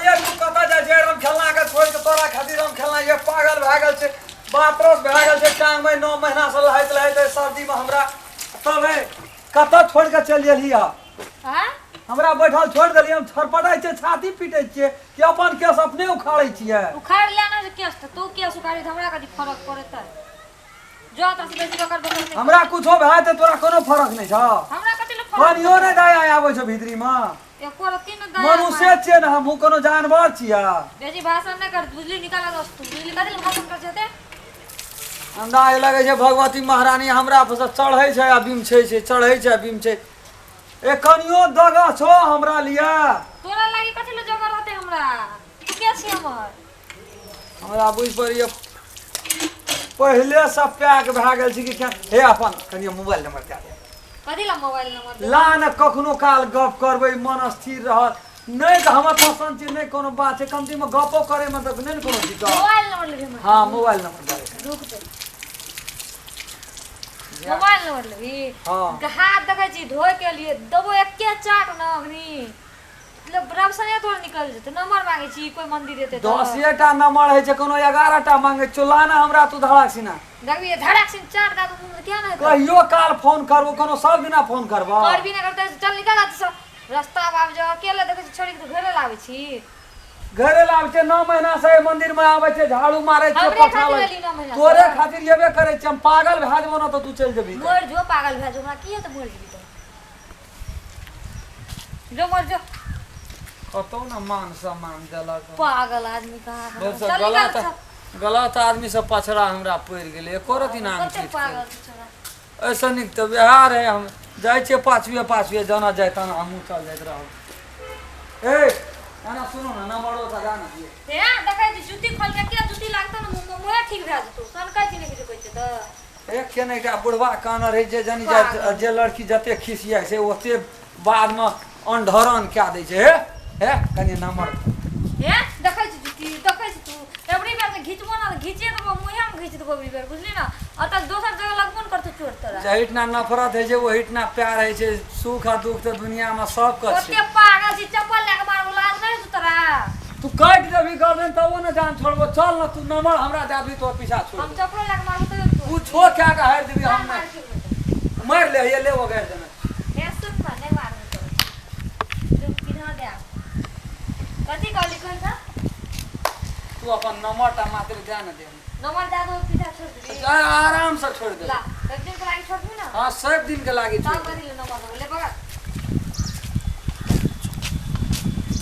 कहलियै तू कतऽ जाइ छै राम खेलना के छोड़ि के तोरा खातिर राम खेलना ये पागल भए गेल छै बातरस भए गेल छै टांग में 9 महीना से लहैत लहैत एहि सर्दी में हमरा तब हे कतऽ छोड़ि के चलि गेलही हँ आँय? हमरा बैठल छोड़ि देलियै हम छरपटाइ छियै छाती पीटै छियै कि अपन केस अपने उखाड़ै छियै उखाड़ि ले ना जे केस तऽ तू केस उखाड़ि तऽ हमरा कथी फरक पड़तै जो तोरा से बेसी बकर बकर नहि हमरा कुछो भए जेतै तोरा कोनो फरक नहि छौ हमरा कथी लए फरक कनियो नहि दया आबै छौ भीतरीमे एको रत्ती नहि दया मनुष्य छियै ने हमहूँ कोनो जानवर छियै बेसी भाषण नहि कर बुझली निकाल दोस्त तू बुझली कथी लए भाषण कर छै अन्दाज लगै छै भगवती महारानी हमरा पर से चढ़ै छै आ बिमछै छै चढ़ै छै आ बिमछै ए कनियो दगा छौ हमरा लिए तोरा लागी कथी लए जगह रहतै हमरा तू के छी हमर हमरा बुझि पड़ैए पहिलेसँ पैक भए गेल छी कि क्या हे अपन कनि मोबाइल नंबर दए दे कथी ला मोबाइल नंबर दे ला ने कखनो काल गप करबै मन स्थिर रहत नहि तऽ हमर पसन्द छै नहि कोनो बात छै कमतीमे गपो करैमे तऽ नहि ने कोनो दिक्कत मोबाइल नंबर लेबही हमर हँ मोबाइल नंबर दए दे रुक दे मोबाइल नंबर लेबही हँ हाथ देखै छी धोए के लिए देबो एके चाट न अखनी मतलब रवसने तोर निकल जेतौ नंबर मांगे छी कोई मंदिर एते तऽ दसे टा नंबर होइ छै कोनो 11 टा मांगे छौ ला ने हमरा तू धड़ाक सिना देखबी धड़ाक सिन चाट दा तो मुंह में क्या ना हेतौ कहियो काल फोन करबो कोनो सब दिना फोन करबो करबी ना करते चल निकल आ सब रास्ता बाब जो अकेले देखै छी छोड़ी के तो घरे लाबै छी घरे लाबै छै 9 महीना से एहि मंदिर में आबै छै झाड़ू मारै छै हमरे पोछा खातिर लगै एली 9 महीना से। तोरे खातिर एबे करै छै हम पागल भए जेबो ने तऽ तू चलि जेबही तऽ। मर जो पागल भए जो हमरा की हेतै मर जेबी तऽ जो मर जो कतौ ने मान सम्मान देलक पागल आदमी कहाँ बहुत चल निकल गलत सब गलत आदमी सब पछड़ा हमरा पड़ि गेलै एको रति नाम कते छीट पागल छै छोरा एहिसँ नीक तऽ वएह रहै हम जाइ छियै पाछुए पाछुए जाना जाइ ताना हमहूँ चल जाइत रहब ए एना सुनू ने नम्बरो तऽ दए ने दियौ हे देखै छी जूती खोल के के जूती लागतौ ने मुँह मुँहे ठीक भए जेतौ सनकै छी नहि किछु कहै छै तऽ एक के नहि एकटा बुढ़बा कानर रहै जे जानी जाइ जे लड़की जते खिसियाइ छै ओते बादमे अनढरन कए दै छै हे हे कनि नम्बर हे देखै छी जूती देखै छी तू एबरी बेर तऽ घिचबो ना तऽ घिचे देबो मुँहे मे घिच देबो एबरी बेर बुझली ना अतऽ दोसर जगह लगबो ने करतौ चोट तोरा जहिठना नफरत होइ छै ओहिठना प्यार होइ छै सुख आ दुख तऽ दुनियामे सबके छै ओते पागल छी चप्पल लए कऽ मारबो लाज नहि छौ तोरा तू काटि देबही गर्दन तबो ने जान छोड़बो चल ने तू नम्बर हमरा दए दबही तोहर पीछा छोड़ हम देबो। चप्पलो लए कऽ मारबो तैयो तू कुछो कए कऽ हारि देबही हम मार नहि छोड़बो मारि ले ये ले वगैर देना हे सुन ना नहि मारबो तोरा जो पिन्हा दे कथी कहली कहि तऽ तू अपन नंबर टा मात्र दए ने दे नंबर दए दो पीछा छोड़ देबी आराम से छोड़ दे ला एक दिन के लागी छोड़ दू ना हाँ सब दिन के लागी छोड़ तब दे कथी ले नंबर देबो ले पकड़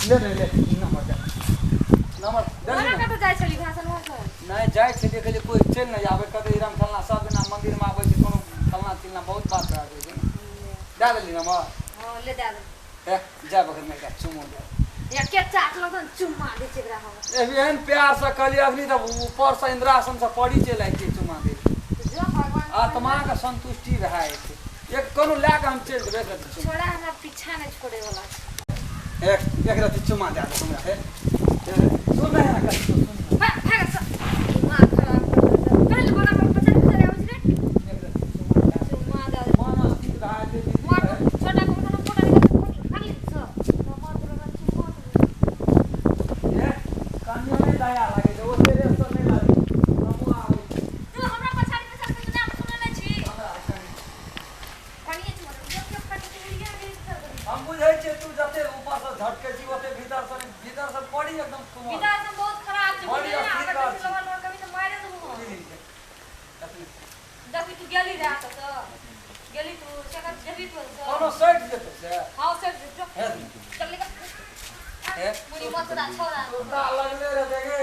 ले ले ले नंबर दे नंबर दे ओना ने कतऽ जाइ छली भाषण भाषण नहि जाइ छलियै कहलियै कोइ चलि नहि आबै कतऽ राम फलना सब दिना मन्दिरमे आबै छै कोनो फलना चिलना बहुत बात भए जाइ छै ने दए देली नंबर हँ ले दए दे हे जाय बखत एकटा चुमो दे एके चाट लगन चुम्मा दै छै एकरा हम एहन प्यार से कहलियै अखनी तऽ ऊपर से इंद्रासन से पड़ी चलि आइ चुमा दे जो भगवान आत्मा के संतुष्टि भए जाइ छै एक कोनो लए कऽ हम चलि जेबै एक रत्ती चुमा छोड़ा हमरा पीछा नहि छोड़े वाला छै एक एक रत्ती चुमा दए दे हमरा हे सुन ने कथी सुन ने। भाग भाग सब दिमाग खराब कर देलक। कल बड़ा पर पचास हजार आबै छै रे एक रत्ती चुमा दए दे। चुम्मा दे दे। मन स्थिर भए जेतै दीदी। मार छोटा को कोनो फोटो निकाल खाली सब नमर तोरा चुम्मा दे। हे, कनियो नहि दया लागै छै ओते रेस्ट नहि लागै छै। हमहूँ आबै छी। तू हमरा पछाड़ी पछाड़ी के नाम सुनले छी हमरा कनि कनिए चुम्मा दे। जब जब फट के उड़िया गेल सब हम बुझै छियै तू जते ऊपर से झटकै छी ओते भीतर से भीतर से बड़ी एकदम कोमल पिता सब बहुत खराब छै बड़ी बुझलियै ना अस्थिर अगर बात बेसी छै। लबर लबर कभी तऽ मारे देबो हम। अथी, देखी तू गेली रह कतऽ गेली तू से कर जेबी तू से कोनो सटि जेतौ से हां से जो हे चल निकल हे मुड़ी मत दा छोड़ा सुरता लगले रहतै गे